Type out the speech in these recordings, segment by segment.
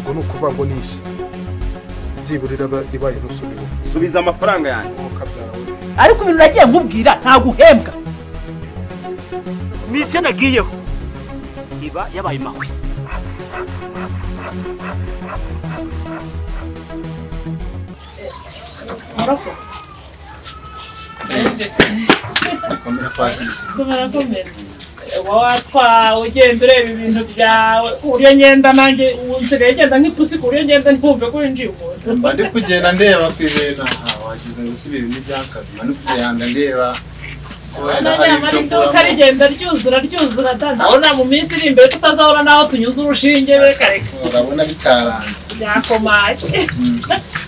Ubwo ni ukuvuga ngo nishye byiburira ibaye nusubira. Subiza amafaranga yanjye. Ariko ibintu nagiye nkubwira ntabwo uhembwa. Misiyo nagiyeho iba yabaye mahwi. Komera Patrice. Komera komera. Watwawe ugenda ureba ibintu byawe uburyo ngenda nanjye nsigaye ngenda nk'ipusi ku buryo ngenda ntumve ko winjiye umuntu. Mba ndi kugenda ndeba ku ibintu wagize ngo si ibintu by'akazi, mba ndi kugenda ndeba iduka rigenda ryuzura ryuzura da, ndabona mu minsi iri imbere tutazahora n'aho tunyuze urushinge reka reka. Urabona bitaranze. Byakomaye.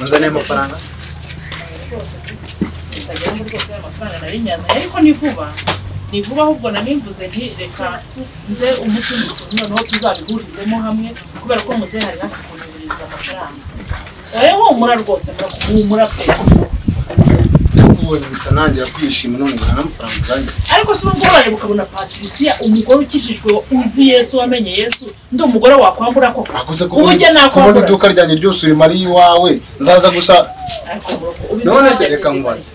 Unzaniye amafaranga? Rwose utagira ngo rwose amafaranga nari nyazanye ariko ni vuba. Ni vuba ahubwo nanimvuze nti reka nze umuti noneho tuzabihurizemo hamwe kubera ko muzehe hari hafi kunyoherereza amafaranga. Oya humura rwose humura pe. Ndakubonye mpita ntangira kwishima none ngo nta n'amafaranga uzanye. Ariko si ubwo urareba ukabona Patricia umugore ukijijwe uzi Yesu wamenye Yesu ndi umugore wakwambura koko. Ubujye nakwambura. Kubona iduka ryanjye ryose uri mari iwawe nzaza gusa. None se reka nkubaze.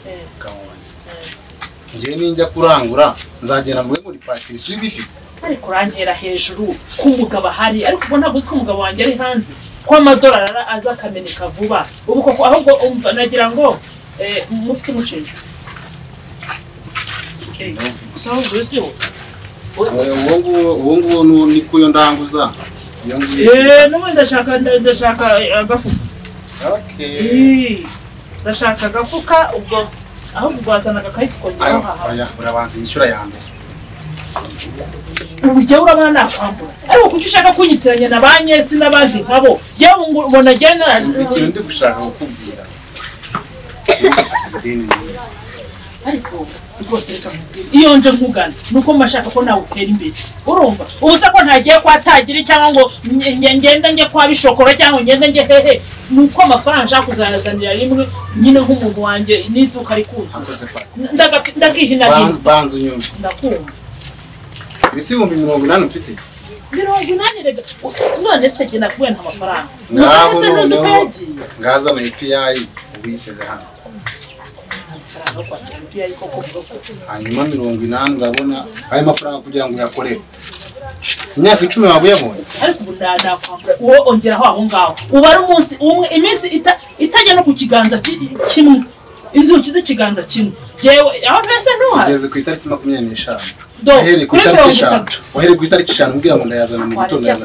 Ngiye ninjya kurangura nzagenda mvuge ngo ni Patricia ubifite. Ariko urantera hejuru ko umugabo ahari ariko ubwo ntabwo uzi ko umugabo wanjye ari hanze ko amadolari aza akameneka vuba. Ubu koko ahubwo umva nagira ngo mufite umuceri. Gusa ahubwo uzi wo. Uwo nguwo ni kuyo ndanguza. N'ubundi ndashaka agafuka. Okay. Ndashaka agafuka ubwo ahubwo wazana agakayi tukongeraho haha. Urabanza yishyura ya mbere. Ubu jyewe urabona nakwambura. Ariko kuki ushaka kunyitiranya na ba Nyesi n'abandi nkabo? Jyewe ubona jyewe ikintu ndi gushaka kukubwira. Ariko rwose reka nkubwire iyo nje nkugana nuko mbashaka ko nawe utera imbere. Urumva ubu se ko ntagiye kwa Tagiri cyangwa ngo ngenda njye kwa Bishokora cyangwa ngenda njye hehe nuko amafaranga nshaka kuzayazanira rimwe nyine nk'umuntu wanjye n'iduka rikuzuye. Ndagihinagina. Banza unyumve. Ndakumva. Ibisi 80,000 mfite. 80 rega none se jye nakuwe nta mafaranga. Ngaho noneho ngazana API ubiseze hano. Hanyuma 80 urabona ayo mafaranga kugira ngo uyakorere. Imyaka 10 waba uyabonye. Ariko ubu ndakwambura uwo ongeraho aho ngaho. Uba ari umunsi umwe iminsi itajya no ku kiganza kimwe. Inzuki z'ikiganza kimwe. Jewe aho ntese ntuhaze. Ugeze ku itariki 25. Wahereye ku itariki 5. Wahereye ku itariki 5 umbwira ngo ndayazana mu gitondo.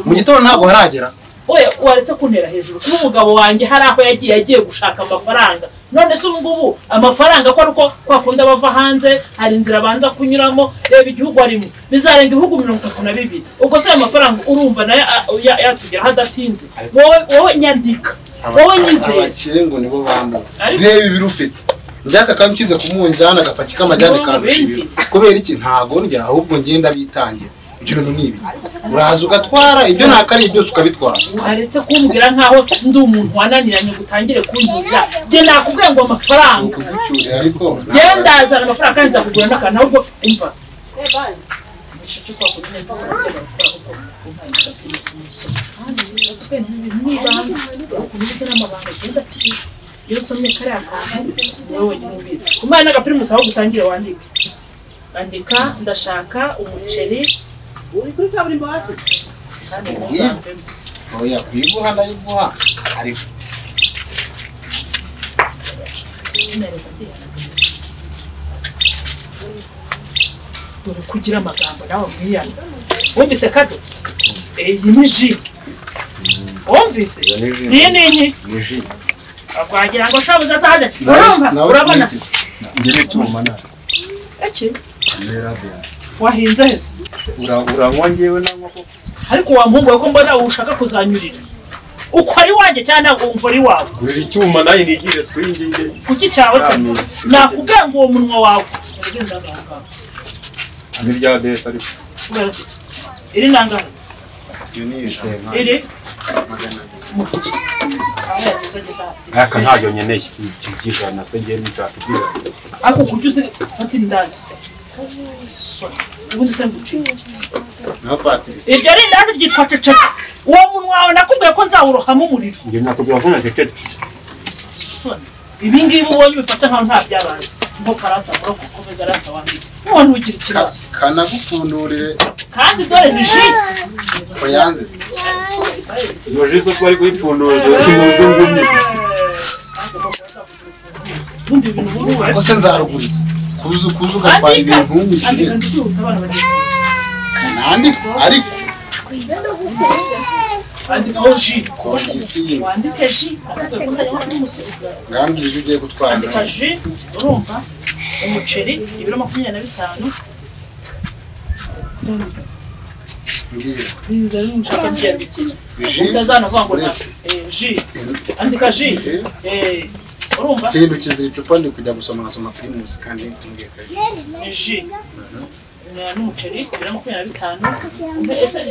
Mu gitondo ntabwo haragera. Oya waretse kuntera hejuru kuba umugabo wanjye hari aho yagiye agiye gushaka amafaranga. None se ubu ngubu amafaranga ko aruko kwakunda bava hanze hari inzira abanza kunyuramo reba igihugu arimo bizarenga ibihugu 32. Ubwo se amafaranga urumva nayo yatugera hadatinze. Wowe nyandika wowe nyizeye abakire ngo nibo bambura. Reba ibiro ufite njyaka kankize ku munzana agapaki k'amajyane kandusha ibiro. Kubera iki ntago ndya ahubwo ngenda bitangira. Ibyo bintu ni ibi. Uraza ugatwara ibyo ntakari byose ukabitwara. Waretse kumbwira nkaho ndi umuntu wananiranye gutangire kunyurira. Jye nakubwiye ngo amafaranga. Kugucyurira ariko. Jye ndazana amafaranga kandi nzakugura n'akantu ahubwo umva. Iyo usomye kariya kantu wowe wenyine ubizi. Umwana n'agapirimusi aho gutangire wandike. Andika ndashaka umuceri. Uri kuri kaburimbo hasi. Kandi ntuzamvemo. Oya kuyiguha ndayiguha ariko dore kugira amagambo nawe mwiyana. Wumvise kado? Iyi ni ji. Wumvise? Iyi ni inki? Wagira ngo shabuze atahaje. Urumva? Urabona? Ngere cyuma na. Iki? Wahinze hese? Uranywa ngewe nanywa koko. Ariko wa muhungu ko mbona ushaka kuzanyurira. Uko ari wanjye cyane ntabwo umva ari wawe. Uri icyuma nayo nigire swingi nge. Kuki cyawe se? Nakubwiye ngo uwo munwa wawe. Ni rya besa ariko. Iri nangana. Iri 200. Aka ntayo nyeneye ikijana se ngiye nshaka ibyo. Ariko kujya uzi fata indazi. Ubundi se nguciye. Na Patrice. Iryo rindazi ryitwa ceceka. Uwo munwa wawe nakubwiye Nakubwiye ko nzawurohamo umuriro. Njye nakubwira ko nacecetse. Ibi ngibi ubonye ubifata nkaho nta byabaye. Nko karata muroko komeza arata wandike. None ugira ikibazo. Kanagupfundurire. Kandi dore ji. Ko yanze. Iyo ji so twari kuyipfunduza umuzungu umwe. Ubundi ibintu ubu Ko se nzarugura iki? Kuzu gatwara ibintu nyishyuye. Kanandi ariko andikaho ji. Kondisiyo. Wandike ji akubwiye ko nzajya kumusiga. Ngambwira ibyo ugiye gutwara. Andika ji urumva umuceri ibiro 25. Ngiye. Utazanavuga ngo ji. Andika ji. Urumva? Hindukiza icupa ndi kujya gusoma nkasoma Primus kandi ngiye kare. Ji. N'umuceri ibiro 25.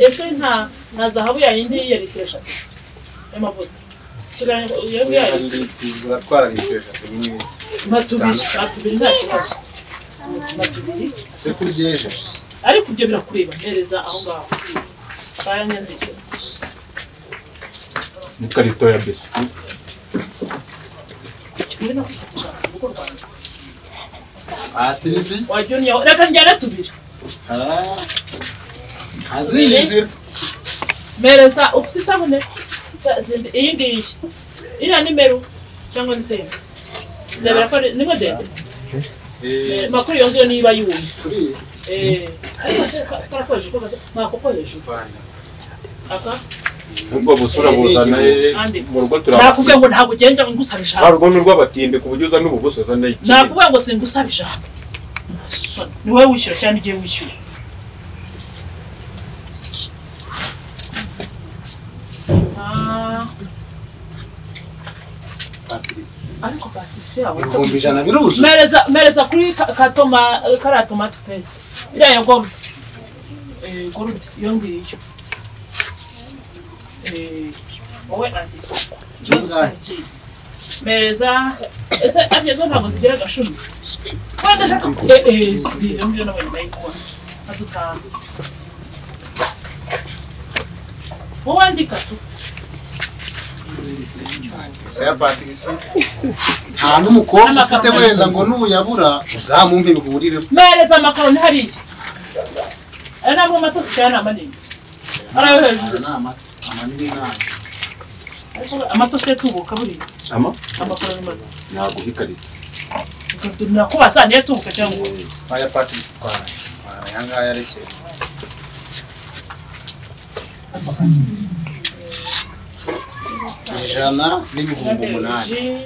Ese nta zahabu yayindi ya litiro 3 y'amavuta. Uratwara litiro 3 nyine. Matubiri nta kibazo. Matubiri. Se kuryeje. Ariko ibyo birakureba mpereza aho ngaho. Kaya nyanzike. N'ikarito ya biswi. Kimwe no gusakisha urugo rwanjye. Patrice. Wa Junior reka njyane tubiri. Azizira. Mereza ufite isabune iyi ngiyi. Iriya ni meru cyangwa ni tembe. Ndabera ko ni ndende. Makuru iyo ngiyo niba yumye. Ariko se karakoje ko makoko hejuru. Aka ubwo busura buzana mu rugo turaba. Nakubwiye ngo ntabwo ugenda ngusaba ijambo. Hari urwo n'urw'abatinde ku buryo uza n'ububuso uzana iki. Nakubwiye ngo singusaba ijambo. Ni wowe wishyura cyangwa ugiye wishyura. Ariko Patrice yawe 100,000 biruzuye. Mereza kuri katoma kara tomato paste. Iriya ya gold. Gold iyo ngiyo. Wowe andika. Mereza ese arya zo ntabwo zigira agashumi. Wenda shaka iyo ngiyo nabonye ndayikora. Adutanga. Wowe andika tu. Ese Patrice nta n'umukobwa ufite weza ngo nuyabura uzamumpe bihurire. Mereza amakaroni hariya. Aya ntabwo amatosi cyane amanini. Arayo hejuru. Amatosi yatubuka buriya. Ama? Amakaroni mato. Ntabwo ikarito. Nakubaza niyo atubuka cyangwa. Aya Patrice twara. Aya ngaya arekera. 108,000.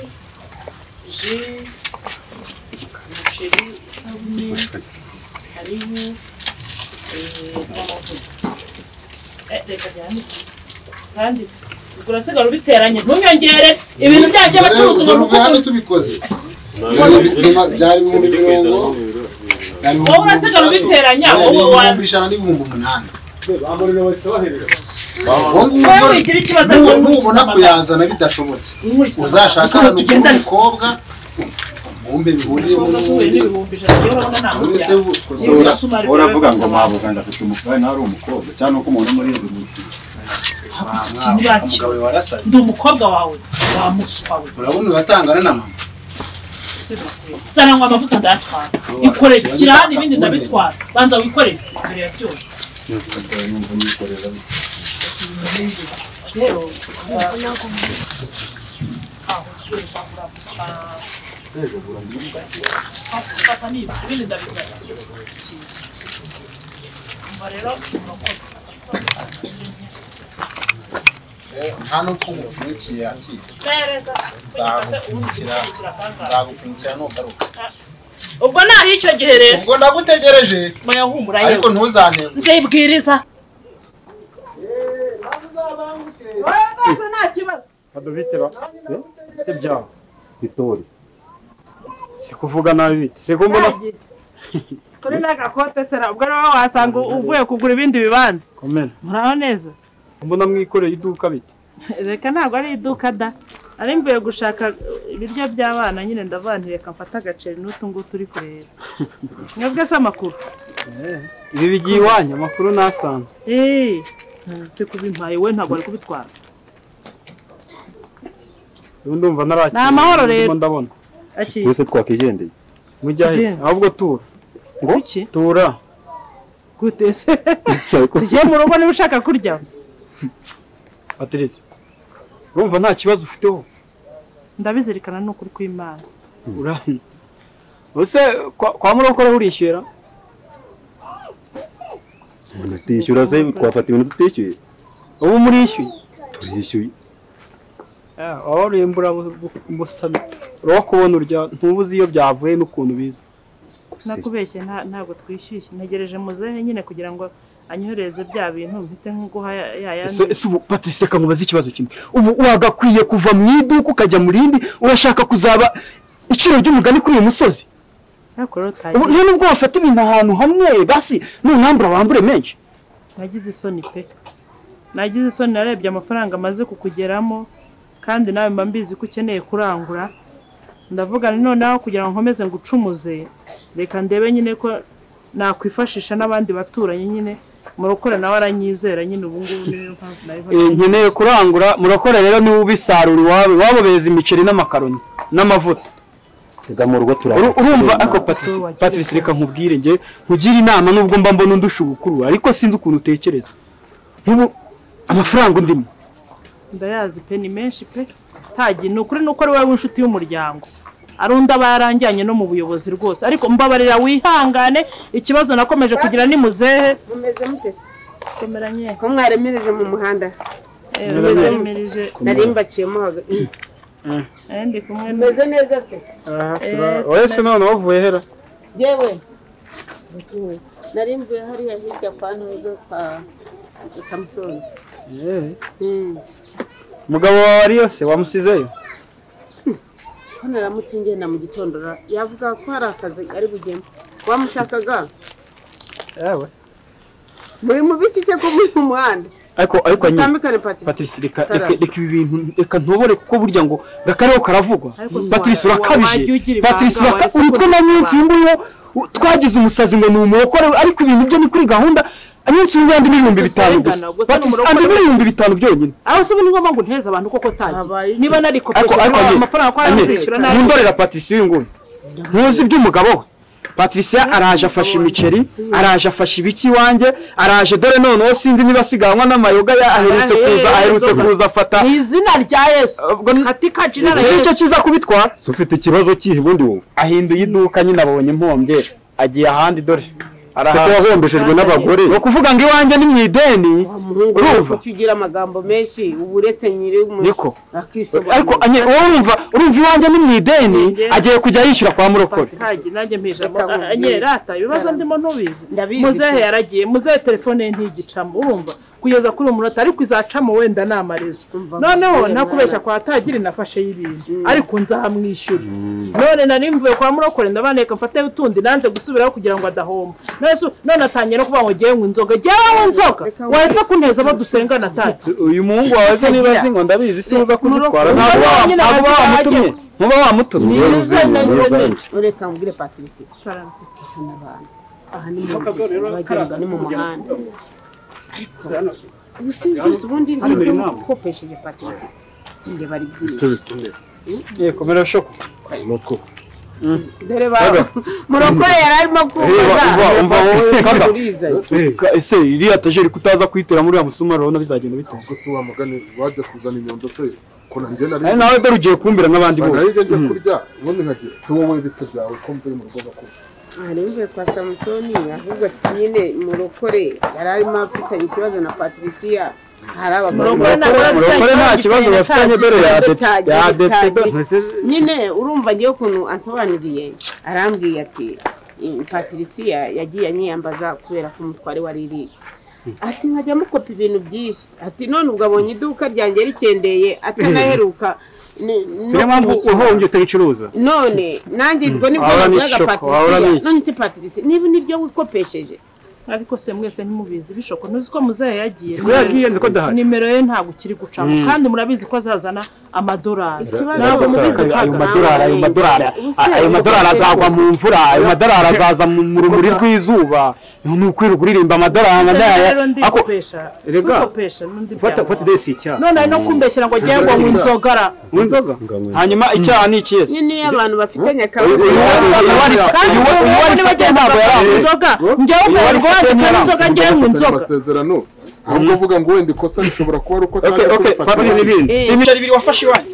Ji, umuceri, isabune, hariho n'amavuta. Reka byandike. Kandi urasigara ubiteranye ntunyongere ibintu byaje abacuruzi ngo nuko hano tubikoze. Byari 50,000. Wowe urasigara ubiteranya wowe wa 108,000. Wowe wigira ikibazo nubona kuyazana bidashobotse uzashaka umukobwa umumbe bihuriye n'ubundi. Uravuga ngo mabuga ndafite umukobwa nawe ari umukobwa cyane uko umuntu muri izi ndi umukobwa wawe wa muswa we. Urabona uratangana na mama. Zana ngo amavuta ndatwara. Ikorere kirahani ibindi ndabitwara. Banza wikorere mbere ya byose. Rero ibindi ndabizana. Rero nta n'uko ngupfunyikiye akira. Nzagupfunyikira nugaruka. Ubwo naho icyo gihe rero. Ubwo ndagutegereje. Ariko ntuzantenguhe. Nzibwiriza. Wowe nta kibazo. Kadovite ba. Bite byawe. Bitori. Si kuvuga nabi bite. Se ko mbona kuri n'agakote sera ubwo nawe wasanga uvuye kugura ibindi bibanza. Komena. Muraho neza. Mbona mwikoreye iduka bite. Reka ntabwo ari iduka da. Ari mvuye gushaka ibiryo by'abana nyine ndavantireka mfata agaceri n'utu ngutu turi kureba. Mwebwe se amakuru? Ibi bigiye iwanyu amakuru nasanzwe. Si kubimpaye we ntabwo ari kubitwara. Ndumva narakira. Ni amahoro rero. Ndabona. Twese twakigendeye. Mujya hese ahubwo tura. Ngo iki? Tura. Gute se? Tugiye mu rugo niba ushaka kurya. Patrice. Urumva nta kibazo ufiteho? Ndabizirikana ni ukuri kw'Imana. Urani. Ose kwa murokore urishyura? Tutishyura se twafata ibintu tutishyuye. Ubu murishyuye? Turishyuye. Aho urimbura busami. Urabona urya ntubuzi iyo byavuye n'ukuntu biza. Nakubeshye ntabwo twishyuye. Ntegereje muzehe nyine kugira ngo anyohereze bya bintu mpite nkuguha yaya. Ese ubu Patrice reka nkubaze ikibazo kimwe. Ubu wagakwiye kuva mu iduka ukajya mu rindi, urashaka kuzaba iciro ry'umugani kuri uyu musozi? Ubu nubwo wafata ibintu ahantu hamwe basi nunambura wambure menshi. Nagize isoni pe. Nagize isoni narebye amafaranga amaze kukugeramo kandi nawe mba mbizi ko ukeneye kurangura. Ndavuga noneho kugira ngo nkomeze ngucumuze reka ndebe nyine ko nakwifashisha n'abandi baturanyi nyine murokore nawe aranyizera nyine ubu ngubu niyo mpamvu nayo nkeneye kurangura. Murokore rero niwe ubisarura iwawe, wabo beza imiceri n'amakaroni n'amavuta. Urumva ako Patrice reka nkubwire nge nkugira inama nubwo mba mbona undusha ubukuru ariko sinzi ukuntu utekereza. Nkubu amafaranga ndimo ndayazi pe ni menshi pe. Tagi ni ukuri nuko ari wowe w'inshuti y'umuryango arunda baranjyanye no mu buyobozi rwose, ariko mbabarira wihangane ikibazo nakomeje kugira ni muzehe. Mumeze mute se? Komeranye ko mwaremereje mu muhanda? Mwaremereje nari mbaciyemo ndi kumwe. Mumeze neza se? Oya se none wavuye hera? Yewe nari mvuye hariya hirya kwa Ntuzo kwa Samson. Mugabo wawe ari yose wamusizeyo? Ko naramutse ngenda mu gitondo yavuga ko hari akazi ari bugemo. Wamushakaga? Yewe. Muri mu biki se ko muri mu muhanda? Ariko nyine Patrice reka ibi bintu reka ntobore kuko burya ngo gakareho karavugwa. Patrice urakabije. Patrice uritwe na nyinshi nguyu twagize umusazi ngo ni umurokore ariko ibintu byo ni kuri gahunda. Anyinshi ngandi 5000 gusa. Patrice andi 5000 byonyine. Aho se ubu ni ngombwa ngo nteze abantu koko tagi. Niba narikopesha amafaranga ko aranzishyura nabi. Nindorera Patrice uyu nguyu. Ntuzi iby'umugabo we. Patrice araje afashe imiceri, araje afashe ibiki wanjye, araje dore noneho sinzi niba asiganwa n'amayoga ya aherutse kuza afata. Ni izina rya Yesu. Katika jina la Yesu. Icyo kiza kubitwara. Se ufite ikibazo kihe ubundi wowe? Ahinduye iduka nyine abonye mpombye agiye ahandi dore. Arahombeshejwe n'abagore. No kuvuga ngo iwanjye ni mwideni. Urumva ukigira amagambo menshi uburetse nyiri niko. Ariko urumva iwanjye ni mwideni agiye kujya yishyura kwa murokore. Tagi nanjye mpija anyerata ibibazo ndimo ntubizi. Muzehe yaragiye, muzehe telefone ntigicamo urumva kugeza kuri umunota ariko izacamo wenda namarezo. Noneho nakubesha kwa Tagiri nafashe y'ibintu ariko nzahamwishyura. None nari mvuye kwa murokore ndabaneka mfate utundi nanze gusubiraho kugira ngo adahomba. None atangiye no kuvuga ngo ngiye ngo inzoga, ngiye inzoga. Waretse kunteza badusengana Tagi. Uyu muhungu wawe se niba azi ngo ndabizi si uza kuzitwara. Ntabwo wamutumye. Muba wamutumye. Ureka mbwire Patrice. Aha ni mu nzira bagenda ni mu muhanda. Ariko ubundi ndikopesheje Patrice nde bari byiye. Komera shoko. Nuko. Dore ba murokore yararimo kuvuga. Umva wowe kaka. Ese iriya tajeri kutaza kwitera muri ya musumari urabona bizagenda bite? Gusa wa mugani waje kuzana inyundo se ko nanjye nari. Nawe dore ugiye kumbira n'abandi bose. Nari nje kurya ubundi nkagira se wowe bite byawe ko mvuye mu rugo gakuru. Mvuye kwa Samsoni ahubwo nyine murokore yararimo afitanye ikibazo na Patricia. Hari abagore murokore nta kibazo bafitanye dore ya dete nyine urumva ngiye ukuntu ansobanuriye arambwiye ati Patricia yagiye anyiyambaza kubera ko umutware waririye ati nkajya mukopa ibintu byinshi ati none ubwo abonye iduka ryanjye rikendeye atanaheruka Niyo mpamvu uhombye utayicuruza. None nanjye ubwo nibwo nabwiraga Patricia none se Patricia niba nibyo wikopesheje Ariko se mwese ntimubizi bishoko ntuzi ko muzehe yagiye. Yagiye nzi ko dahari. Nimero ye ntabwo ukiri gucamo kandi murabizi ko azazana amadolari. Ntabwo mubizi ayo madolari ayo madolari ayo madolari azagwa mu mvura ayo madolari azaza mu rumuri rw'izuba ni ukwirirwa uririmba amadolari ako rega fata fata desi icyaha none no kumbeshyira ngo agiye ngo inzogara mu inzoga hanyuma icyaha ni ikihe nyine abantu bafitanye akabazo kandi inzoga njyewe inzoga ngewe mu nzoga amasezerano ahubwo uvuga ngo wenda ikosa rishobora kuba ari uko ataje kubifata n'ibindi si ibiceri bibiri wafashe iwanyu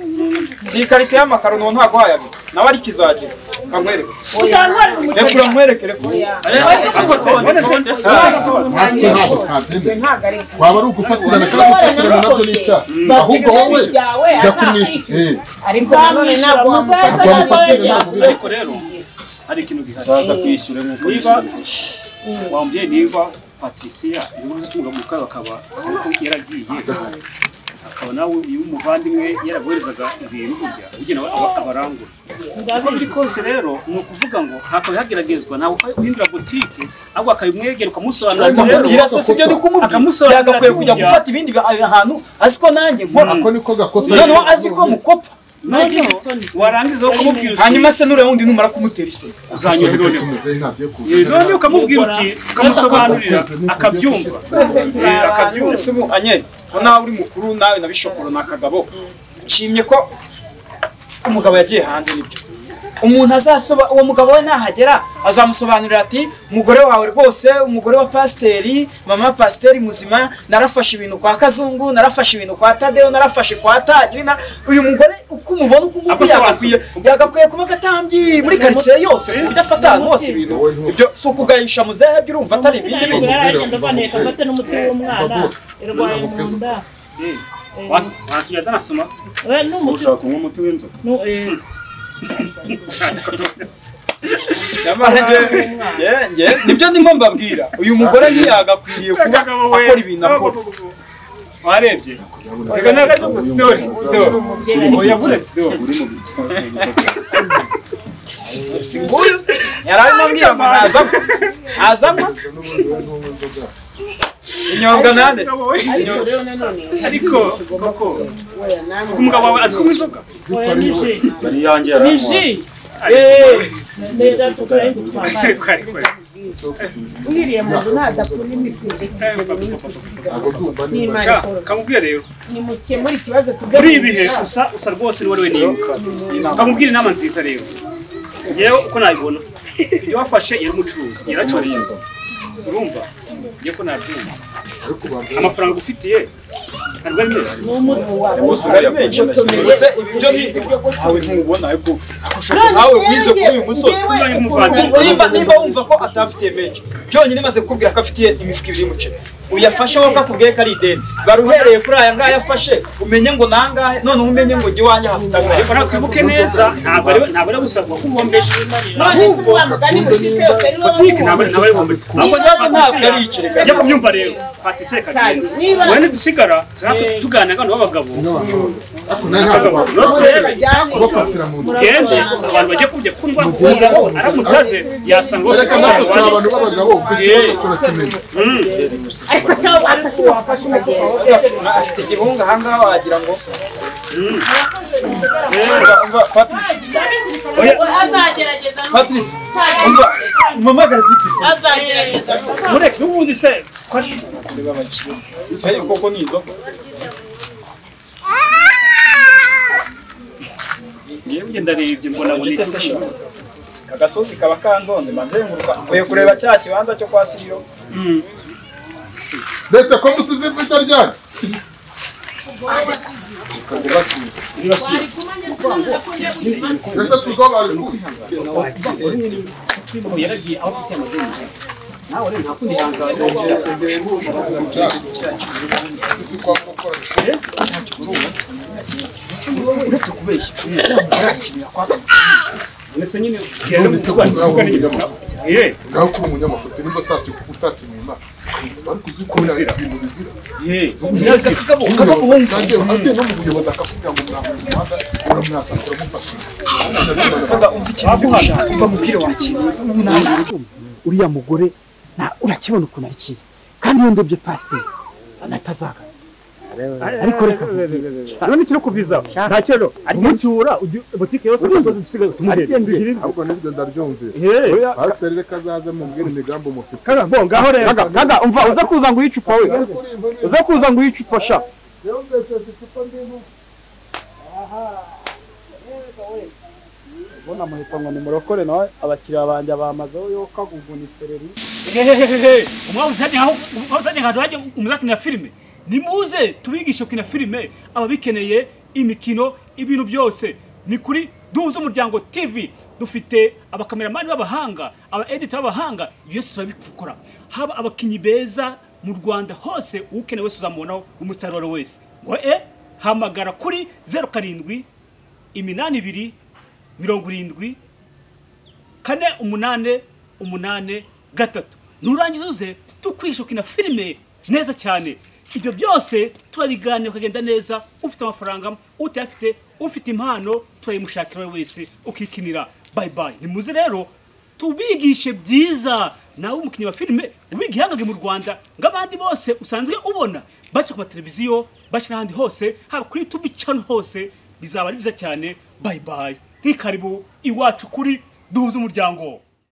si ikarita y'amakaro no ntago hayabiri nawe ari kizagira kankwereke rekura nkwereke rekura waba ari ugufatirana kandi gufatirana nabyo ni icyaha ahubwo wowe jya kumwishyura ariko nanone ntabwo wamufatira ariko rero hari ikintu gihari uzaza kwishyura nk'uko niba wambwiye niba Patricia niba uzi umugabo mukawe akaba ariko yaragiye akaba nawe uyu muvandimwe yaraguherezaga ibintu burya ugena abarangura uko biri kose rero ni ukuvuga ngo hakaba hageragezwa ntabwo uhindura butike ahubwo akabimwegera ukamusobanurira rero birasa sibyo ndi kumubwira yagakwiye kujya gufata ibindi ahantu azi ko nanjye nkora ako niko gakosa noneho azi ko mukopa noneho warangiza ukamubwira uti hanyuma se nuriya wundi numara kumutera isoni uzanyura noneho ukamubwira uti ukamusobanurira akabyumva akabyumva se ubu anye ko nawe uri mukuru nawe na bishokoro na kagabo nshimye ko umugabo yagiye hanze nibyo umuntu azasoba uwo mugabo we nahagera azamusobanurira ati umugore wawe rwose umugore wa pasiteri mama pasiteri muzima narafashe ibintu kwa Kazungu narafashe ibintu kwa Tadeo narafashe kwa Tagirina uyu mugore uko umubona uko nguko yagakwiye kuba gatambyi muri quartier yose ku buryo afata ahantu hose ibintu ibyo si ukugayisha muzehe byo urumva atari ibindi bintu afate n'umuti w'umwana irwaye mu nda wansinya atanasoma ushaka kunywa umuti w'inzoka nibyo ndimo mbabwira uyu mugore ntiyagakwiriye kuba akora ibintu akora warebye reka ntabwo ari sitori oya buretse si nguyu yari arimo ambwira ngo ntazanywa ntazanywa inyobwa nande ariko koko umugabo wawe azi kunywa inzoga yari yanjye ni mwiriye mu nzu ntadapfuna imiti kamubwira rero nimukemure ikibazo muri ibi bihe usa rwose ni wowe niba kamubwira inama nziza rero yewe uko nabibona ibyo wafashe yari umucuruzi yaracuruza urumva ngiye ko nabyumva amafaranga ufitiye ntabwo ari menshi ese ibi byo nawe ntubona ariko nawe wize kuri uyu musozi nimba wumva ko atafitiye menshi byonyine maze kukubwira ko afitiye imifuka ibiri y'umuceri uyafashe wowe kakubwiye ko ari ideni baruhereye kuri aya ngaya afashe umenye ngo nangahe noneho umenye ngo jya iwanjye hafite angahe ariko nawe twibuke neza ntabwo ari gusabwa ko uhombeje ahubwo butike ntabwo ari uhombeje ikibazo ntabwo ari icyo reka jya kubyumva rero Patricia reka agende wowe nidusigara tuganira n'abantu b'abagabo tugende abantu bajya kurya kuko umugabo aramutse aje yasanga bose reka natwe turi abantu b'abagabo ubwo ikibazo turakimenya ariko se wafashe wafashe ukagenda afite igihunga ahangaha wagira ngo azagerageza Patrice umva umamagare kuri telefone azagerageza mureke n'ubundi se kureba abakiriya isa koko ni inzoga ngewe ndarebye mbona ngo ni kagasozi kaba kanzonze mbanzenguruka mvuye kureba cya kibanza cyo kwa Siriro mbese ko musize imvita ryanyu mbese tuzobaye yaragiye aho afite amadeni nawe rero nta kundi uretse kubeshya mbese nyine ngaho kuba umunyamafuti nimba utakimwima ariko uzi ko ibintu bizira agiye no mu buyobozi akakubwira ngo mwambaye umuhanda uramwataka uramufasha umva ikintu ndi gushaka umva mubwire wakiriye uriya mugore Na urakibona ukuntu ari cyiza. Kandi iyo ndebye pasiteri anatazaga. Ariko reka none kiro kuviza nta kiro umucyura butike yose ukoze dusigaye tumuhereze. Ahubwo nibyo ndabyumvise. Pasiteri reka azaze mubwire imigambi mufite. Kaga bo ngaho rero. Kaga umva uza kuza ngo uyicupa we. Uza kuza ngo uyicupa sha. Yumvise icupa ndimo. Aha. Ubona muhita ngo ni murokore nawe abakiriya banjye bamazeho yo kaguguna isereri. Umwabuze aho umwabuze nka duhaje umuzakinira filime. Nimuze tubigishe kina filime ababikeneye imikino ibintu byose ni kuri Duhuze Umuryango TV. Dufite abakameramani b'abahanga, aba editor b'abahanga, byose turabikora. Haba abakinyi beza mu Rwanda hose, ukeneye wese uzamubonaho umustaroro wese. Ngo hamagara kuri 07 82 70 48 83. Nurangiza uze tukwishe kina filime neza cyane. Ibyo byose turabiganira ukagenda neza, ufite amafaranga, utayafite, ufite impano turayimushakira wese ukikinira. Bye bye. Nimuze rero tubigishe byiza nawe umukinnyi wa filime ubigihangage mu Rwanda ngabandi bose usanzwe ubona baca ku televiziyo, baca n'ahandi hose, haba kuri YouTube channel hose, bizaba ari byiza cyane. Bye bye. Nkikaribu iwacu kuri Duhuze Umuryango.